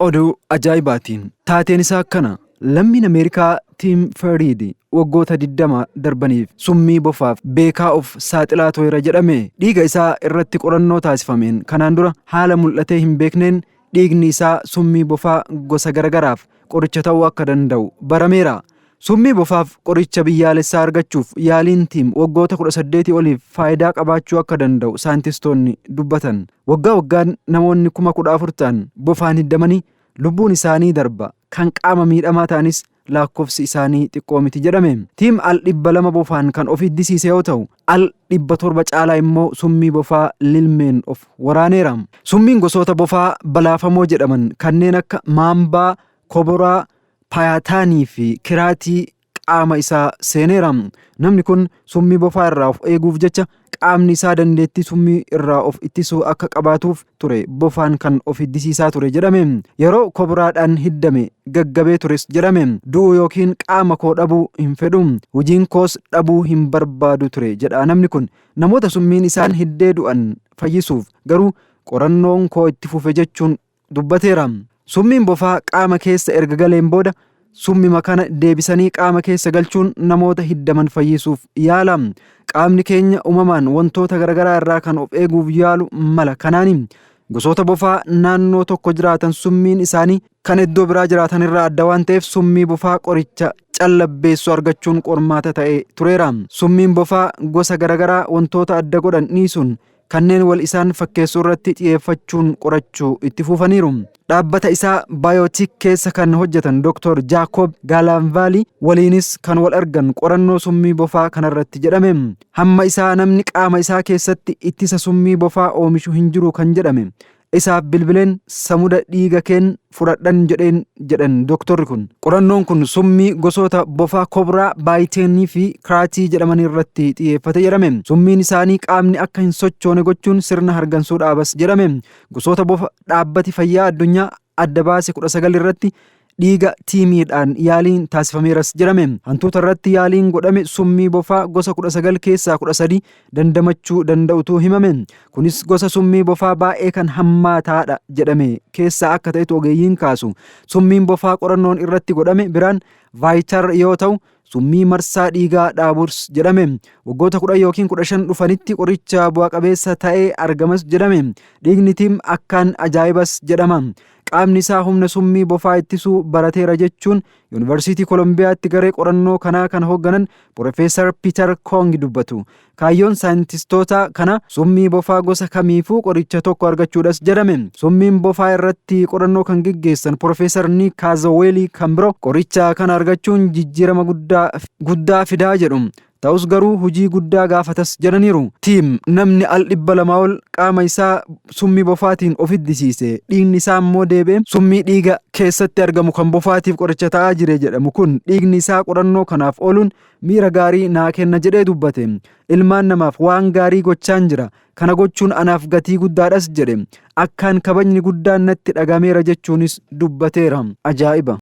Oduu ajaa'ibaatiin taateen isaa akkana. Lammiin Ameerikaa Tiim Feriid waggoota 20 darbaniif summii bofaaf beekaa of saaxilaa tureera jedhame. Dhiiga isaa irratti qorannoo taasifameen kanaan dura haala mul'atee hin beekneen dhiigni isaa summii bofaa gosa garagaraaf qoricha ta'uu akka danda'u barameera. Summii bofaaf qoricha biyyaalessaa argachuuf yaaliin Tiim waggoota 18 oliif faayidaa qabaachuu akka danda'u saayintistoonni dubbatan. Waggaa waggaan namoonni 14,000 ta'an bofaan hiddamanii lubbuun isaanii darba. Kan qaama miidhamaa ta'anis lakkoofsi isaanii xiqqoo miti jedhame. Tiim al 200 bofaan kan of hiddisiise yoo ta'u, al 700 caalaa immoo summii bofaa lilmeen of waraaneera. Summiin gosoota bofaa balaafamoo jedhaman kanneen akka maambaa, koboraa, paayataanii fi kiraatii qaama isaa seeneera. Namni kun summii bofaa irraa of eeguuf jecha qaamni isaa dandeettii summii irraa of ittisuu akka qabaatuuf ture bofaan kan of hiddisiisaa ture jedhame. Yeroo koboraadhaan hiddame gaggabee tures jedhame. Du'uu yookiin qaama koo dhabuu hin fedhu. Hojiin koos dhabuu hin barbaadu ture jedha namni kun. Namoota summiin isaan hiddee du'an fayyisuuf garuu qorannoon koo itti fufe jechuun dubbateera. Summiin bofaa qaama keessa erga galeen booda summima kana deebisanii qaama keessa galchuun namoota hiddaman fayyisuuf yaala. Qaamni keenya uumamaan wantoota garaagaraa irraa kan of eeguuf yaalu mala kanaani. Gosoota bofaa naannoo tokko jiraatan summiin isaanii kan iddoo biraa jiraatan irraa adda waan ta'eef summii bofaa qoricha callabbeessu argachuun qormaata ta'ee tureera. Summiin bofaa gosa garaagaraa wantoota adda godhan dhiisuun kanneen wal isaan fakkeessuu irratti xiyyeeffachuun qorachuu itti fufaniiru. Dhaabbata isaa Baayotik keessa kan hojjetan Dr. Jaakob Gaalaanvaali waliinis kan wal argan qorannoo summii bofaa kanarratti jedhame. Hamma isaa namni qaama isaa keessatti ittisa summii bofaa oomishu hin jiru kan jedhame. Isaaf bilbileen samuda dhiiga keen fudhadhan jedheen jedhan dooktorri kun. Qorannoon kun summii gosoota bofaa kobraa, baayiteenii fi kiraatii jedhaman irratti xiyyeeffate jedhame. Summiin isaanii qaamni akka hin sochoone gochuun sirna hargansuu dhaabas jedhame. Gosoota bofa dhaabbati fayyaa addunyaa adda baase 19 irratti dhiiga tiimiidhaan yaaliin taasifameeras jedhame. Hantuuta irratti yaaliin godhame summii bofaa gosa 19 keessaa 13 dandamachuu danda'utu himame. Kunis gosa summii bofaa baay'ee kan hammaataadha jedhame keessaa akka ta'etu ogeeyyiin kaasu. Summiin bofaa qorannoon irratti godhame biraan vaayitar yoo ta'u summii marsaa dhiigaa dhaaburs jedhame. Waggoota 10 yookiin 15 dhufanitti qoricha bu'a qabeessa ta'ee argamas jedhame. Dhiigni tiim akkaan ajaa'ibas jedhama. Qaamni isaa humna summii bofaa ittisuu barateera jechuun Yuunivarsiitii Kolombiyaatti garee qorannoo kanaa kan hoogganan Profeesar Piiter Koong dubbatu. Kaayyoon saayintistoota kana summii bofaa gosa kamiifuu qoricha tokko argachuudhas jedhame. Summiin bofaa irratti qorannoo kan geggeessan Profeesar Niik Kaazaweelii kan biroo qoricha kana argachuun jijjiirama guddaa fidaa jedhu. Ta'us garuu hojii guddaa gaafatas jedhaniiru. Tiim namni al 200 ol qaama isaa summii bofaatiin of hiddisiise dhiigni isaa immoo deebi'ee summii dhiiga keessatti argamu kan bofaatiif qoricha ta'aa jire jedhamu kun dhiigni isaa qorannoo kanaaf ooluun miira gaarii naa kenna jedhee dubbate. Ilmaan namaaf waan gaarii gochaan jira. Kana gochuun anaaf gatii guddaadhas jedhe. Akkaan kabajni guddaan natti dhagameera jechuunis dubbateera. Ajaa'iba!